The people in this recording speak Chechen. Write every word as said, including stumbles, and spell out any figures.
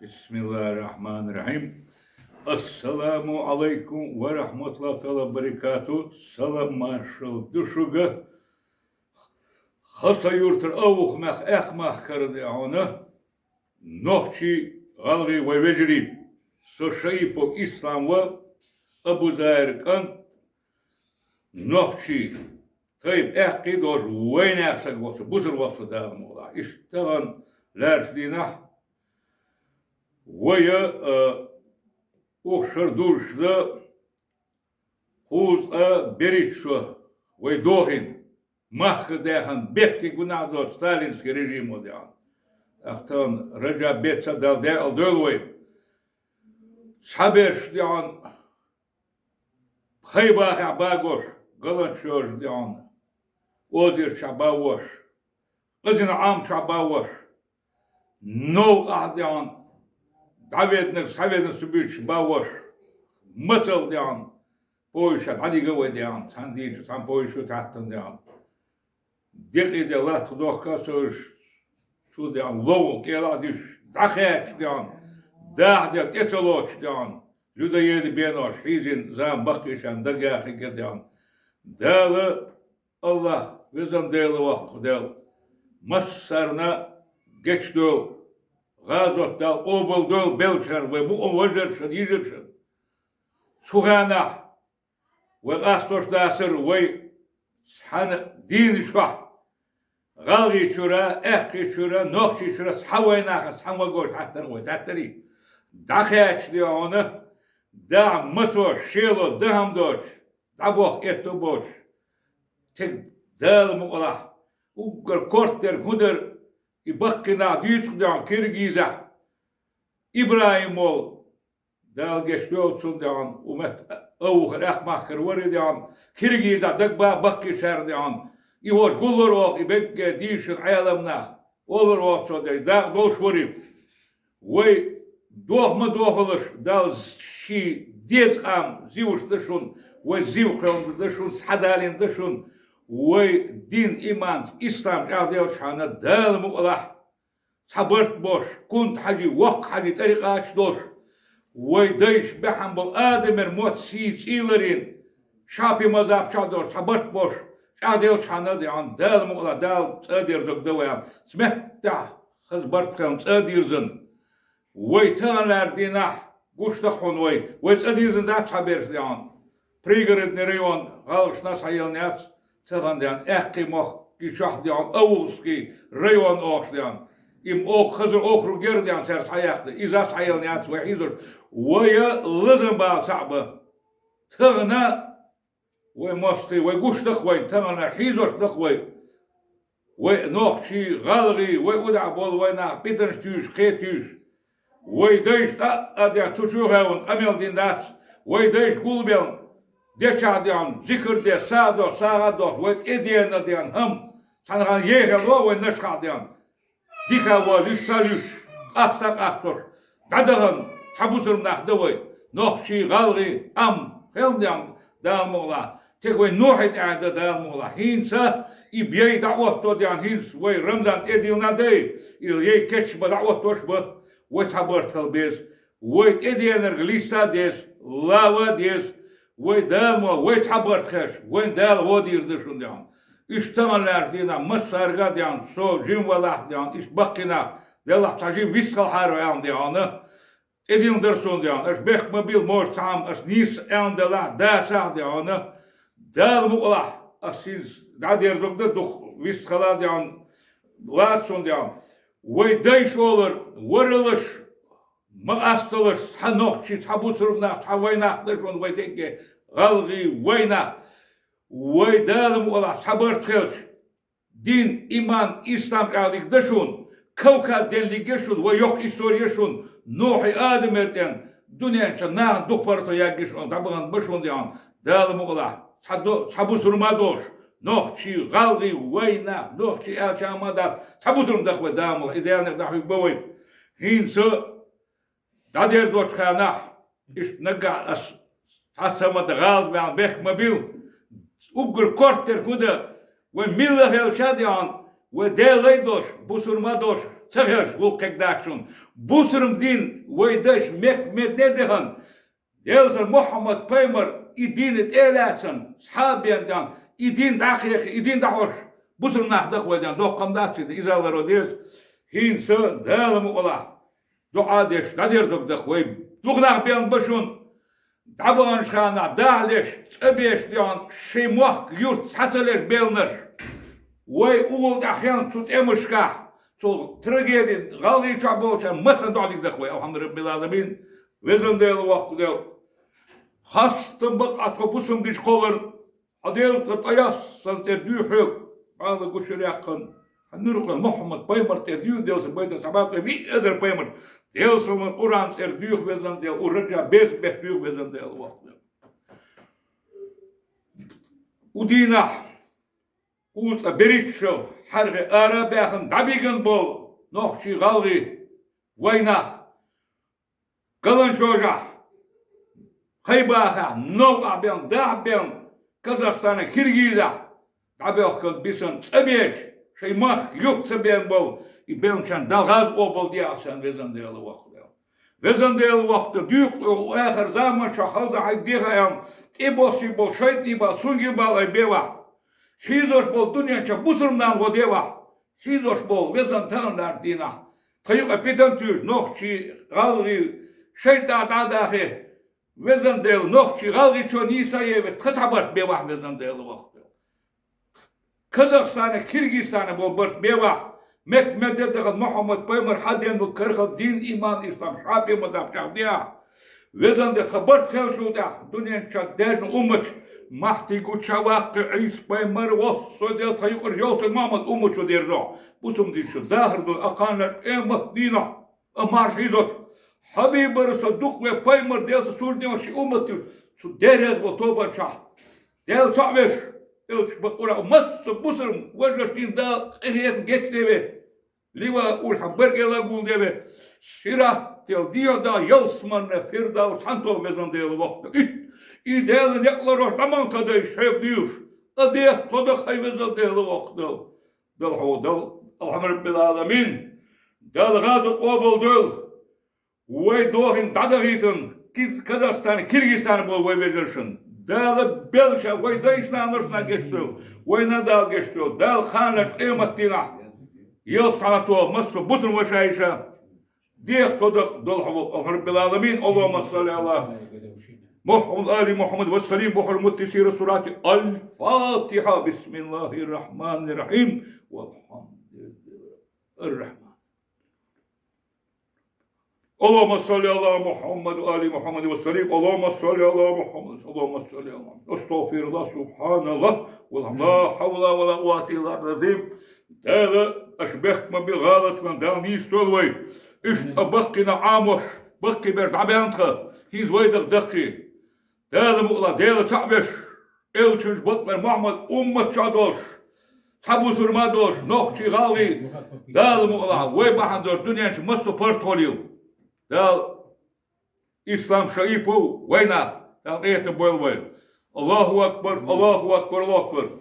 بسم الله الرحمن الرحيم. السلام عليكم ورحمة الله تعالى وبركاته. Салам-маршал ду шуга. Хасавюртара Авухмах, Аькхмахкара ди хьона, нохчий, гӀалгӀий вай вежарий. Со Шаипов Ислам ва, Абузайра кӀант, нохчий тайпа аьккхий долаш, вайнаьха саг ва со, бусалба ва со, Дала мукъалахь. Иштта тахан лаьрхӀача дийнахь вай, а, укх шера дувцаш да кхузткъа берхӀитта шо вай дохийна, махкара даьхна бехке гунахь доцу сталинский режимо ди хьона. ТӀаккха тахан Раджаб бетта Дала даькъала дойла вай. Цхьаберш ди хьона Хайбахехь багош, Галанчожа ди хьона, Озерчохь бавош, Къазина Ӏамчохь бавош, Новкъахь ди хьона, дӀаведнарг схьаведна ца буьйцуш бавош, мацалла ди хьона, поезд чу дӀадига вай ди хьона, цхьана дийнахь цхьана поезд чу таьттан ди хьона. Декъий де латта дохка а ца уьш, цул ди хьона ловна кӀелахь а диш, дӀахаьчча ди хьона, даха де тӀе ца лоцуш ди хьона, людоеды бенош хьийзина зама баккхийчарна дагахь хигга ди хьона. Дала, АллахӀ, везан Дела, воккха Дела, массарна гечдойла, гӀазот Дала къобалдойла беллачарна, вай букъа вежаршна, йижаршна. Цу хенахь вай къастош дацар, вай цхьана дийна чохь, гӀалгӀий чуьра, аьккхий чуьра, нохчий чуьра цхьа вайнах, цхьа вагош хьаттар вай, хьаттарий. ДӀакхаьчча ди хьона, даха мацо, шело, дахам доцуш, дӀабохка этто боцуш. Цига, Дала мукъалахь, уггар кортдерг хӀун дара, и баккхий нах дуьйцу ди хьона Киргизехь, ИбрахӀим волу, Дала гечдойла цунна ди хьона, у метта Авухара Аькхмахкара вара ди хьона, Киргизехь дагба баккхийчарна ди хьона. И волчу гуллар оха, и бегге дийшина Ӏеламнах, олар оха цо дерг, дакъа долуш вара и. Вай дохма дохалаш, Дала шен деза къам зиваш дан шуна, вай зив кхоьллина дан шуна, схьадалийна дан шуна, вай дин, иман, ислам чӀагӀделлачхьана, Дала мукъалахь, цхьа барт болуш, Кунта-Хьаьжий, Воккха-Хьаьжий тӀарикъаташ долуш, вай дайша баьхьна болу адамера мотт, сий, цӀий ларийна, шапи мазапчохь долуш, цхьа барт болуш, чӀагӀделлачхьана ди хьона, Дала мукъалахь, Дала цӀа дерзорг дан вай хьона, цу меттехь хаза барт кхеллина цӀа дирзина. Вай таханлера дийнахь гуш даха хьуна вай, вай цӀа дирзина дац цхьаберш ди хьона. Пригородный район гӀалгӀашна схьаелла яц, тахана ди хьона, аьккхий мохк чохь ди хьона, Авухский район охуш ди хьона. Им окх-, хазар округ яра ди хьона, цара схьаяьккхина. Иза схьаелла яц вай хьийзош. Вай лазам бала цхьаъ бан. Тахана вай мостий, вай гуш даха вай, тахана хьийзош даха вай. Вай нохчий, гӀалгӀий, вай удахь болу вай нах битанаш туьйсуш, кхетуьйсуш. Вай дайша тӀаъ а ден цу чу гӀевна къамел дина дац. Вай дайша гулбелна, дечахь ден, зикар де, сагӀа до, сагӀа до, вай тӀедена ден хӀама, цхьана хан ехало вай нашхахь ден. Дика валуьш, ца луьш, къаста а къастош, дӀадахана, цхьа бусурба нах дан вай, нохчий, гӀалгӀий, Ӏам, хелден, Дала мукъалахь, тек вай Нухьий тӀаьхьа дан, Дала мукъалахь. ХӀинца и бей дӀаотто ден, хӀинца вай Рамзан тӀедиллина дай, и ей кечбан дӀаоттош бан, вай цхьа барт хила беза, вай тӀеденарг листа а деза, лава а деза, вай Дала мо, вай цхьа барт хеш, вайн Дала гӀо дийр ду шуна ден. Иштта таханлерчу дийнахь массаьрга а ден, со жима валахь а ден, иштта баккхий нах, делахь цхьа жима вистхалхьара аьлла ден, тӀедиллина дара суна ден. Аша бехк ма билла, может, цхьа хӀума аша нийса аьлла делахь, дацахь а ден, Дала мукъалахь, ас хӀинца дӀадерзорг дан дукха вистхала а ден, лаца суна ден. Вай дайша олар, варалаш, ма къасталаш, цхьа нохчий, цхьа бусурба нах, цхьа вай нах дан шуна, вай дерриге гӀалгӀий, вай нах. Вай Дала мукъалахь цхьа барт хилча, дин, иман, ислам чӀагӀлиг дан шуна, Кавказ денлиг я шуна, вай йоккха истори я шуна, Нухьий, Адамера тӀен, дуьнен чу нахана дукха паргӀато ягги шуна, дӀабахана бан шуна ден, Дала мукъалахь, цхьа до-, цхьа бусурма долуш, нохчий, гӀалгӀий, вай нах, нохчий аьлча а ма дац, цхьа бусурма даха вай, Дала мукъалахь, и Деланах дӀахьуьгу бан вай. ХӀинца дӀадерзочу хенахь, иштта наггахь ас цхьа ца ма дан гӀалат ваьлла бехк ма билла. Уггар кортдерг хӀун дан, вай милла хилча а ден, вай Делай долуш, бусурма долуш, ца хезаш гӀуллакх кхегдац шун. Бусурма дин вай дайша Мекка-Медине а дахана, Делан Салам Мухьаммад пайхамар и дин тӀе а лаьцна, схьа а бена, и дин дӀакхехьа, и дин дӀахьош, бусурма нах даха вай, ден доккха хӀама дац, иза аларо деза. ХӀинца Дала мукъалахь, дуӀа деш, дӀадерзорг даха вай. Дукха нах баьнна ба шун, дӀабаханчу хенахь дахьалеш, цӀа беш, ден шайн мохк-юрт схьа ца леш баьннарш. Вай угӀал тӀехь хенна цу тӀемашкахь, цу трагеди гӀалгӀай чохь болчарна массарна дуӀа дийр даха вай, алхьамдулиллахӀи раббил Ӏаламин. Везан Дела, воккха Дела, хастам бакъ Ӏа тхо бусурма динчу кхоллар, Хьан Дела, тхо тӀеяссана тӀера дуьйхьа хьоьга, бала гучуяьккхина, хьан нуьракъан Мухьаммад пайхамар тӀера дуьйхьа, Делан Салам, байтан схьабаккхий, виъ эзар пайхамар, Делан Салам, Къуръан тӀера дуьйхьа, везан Дела, ур раджаб беса бехк дуьйхьа, везан Дела, воккха Дела. У дийнахь, кхузткъа берхӀитта шо хьархе ара а баьхна, дӀабигна болу нохчий, гӀалгӀай вайнах, Каланчожахь, Хайбахахь, новкъахь бен, дахь бен, Казахстанехь, Киргизехь дӀабоьхкина бисина цӀа бечу, шайн махка юкъ ца бен болу и беллачарна Дала гӀазот къобал дехьа санна, везан Дела, воккха Дела. Везан Дела, воккха Дела, дуьйху тхо ахар заманчохь халза хьайга дехьа аьлла, тӀе боссий болу шайтӀий бал, цуьнгий бал ай бевахь. Хьийзош болу дуьнен чохь бусурманан гӀо девахь. Хьийзош болу везан таханлерчу дийнахь. Тхан юкъа питан туьйсу нохчий, гӀалгӀий, шайтӀа дӀа а дахе, везан Дела, нохчий, гӀалгӀий чо нийса а еве, тхан цхьа барт бевахь, везан Дела, воккха Дела. Казахстанехь, Киргизстанехь болу барт бевахь, Мекка-Медине а дахана Мухьаммад пайхамар хьаденна кархал дин, иман, ислам, шапе мазхьаб чӀагӀдехьа. Везан Дела, тхан барт хеллачул тӀаьхьа дуьнен чохь даьржина умматаш, махьтий гуча ваккхи Ӏийса пайхамар, воссо Дела, тхан юкъара йовсар Мухьаммад уммат чу дерзо. Бусурма дин чу дахар ду, а кханнаш къемат дийнахь, а марш хьийзош. Хьабибара со дукха ве пайхамар, Дела, со сурднева ши уммат ю, цу дерриг болу тобанчохь. Дела цхьаъ веш, элча бакъура, масса бусурма, важаш дин Дала къинхетам гечдеве. Лива улхьа баргӀела гулдеве, сират тел дийо да, ялсманна Фирдавс хьан тов, везан Дела, воккха Дела. И, и Дела некъ ларош дӀа ман кхадайш хьоьга дуьйш, а дех тхо даха хай, везан Дела, воккха Дела. Дала хьо, Дала, алхьамдулиллахӀи раббил Ӏаламин. Дала гӀазот къобал дойла. Вай дохийна дӀадахийтина Киз-, Казахстан, Киргизстан болу вай вежаршна. Дала белша вай дайшна, наношна гечдойла. Вайна Дала гечдойла. Дала кхана къемат дийнахь. Ялсманато массо бусурма ваша иша. Дех тодакъ долу хьо ву, алхьамдулиллахӀи раббил Ӏаламин. Аллахумма салли Ӏала Мухьаммад, али Мухьаммад ва саллим, бу хьурмати сира сурати Аль-Фатиха. Бисмиллахир Рахманир Рахим. Валхьамдулиллахир Рахман. اللهم صل على محمد وآل محمد وسلم. اللهم صل على محمد. اللهم صل على محمد. أستغفر الله، سبحان الله، والحمد، لا حول ولا قوة إلا بالله العظيم. Дала аша бехк ма бе, гӀалатан Дала нийса дойла вай. Иштта баккхийна Ӏамош, баккхий бер дӀабаьнна тхан, хӀинца вай даха даккхий. Дала мукъалахь, Дела цхьаъ веш, элчанаш бакъвер Мухьаммад уммат чохь долуш, цхьа бусурма долуш, нохчий, гӀалгӀий, Дала мукъалахь, вай бахьана долуш дуьнен чу массо парт хьолийла. Дала ислам шаипу вайнах, Дала къета бойла вай. Аллаху акбар, Аллаху акбар, Аллаху акбар.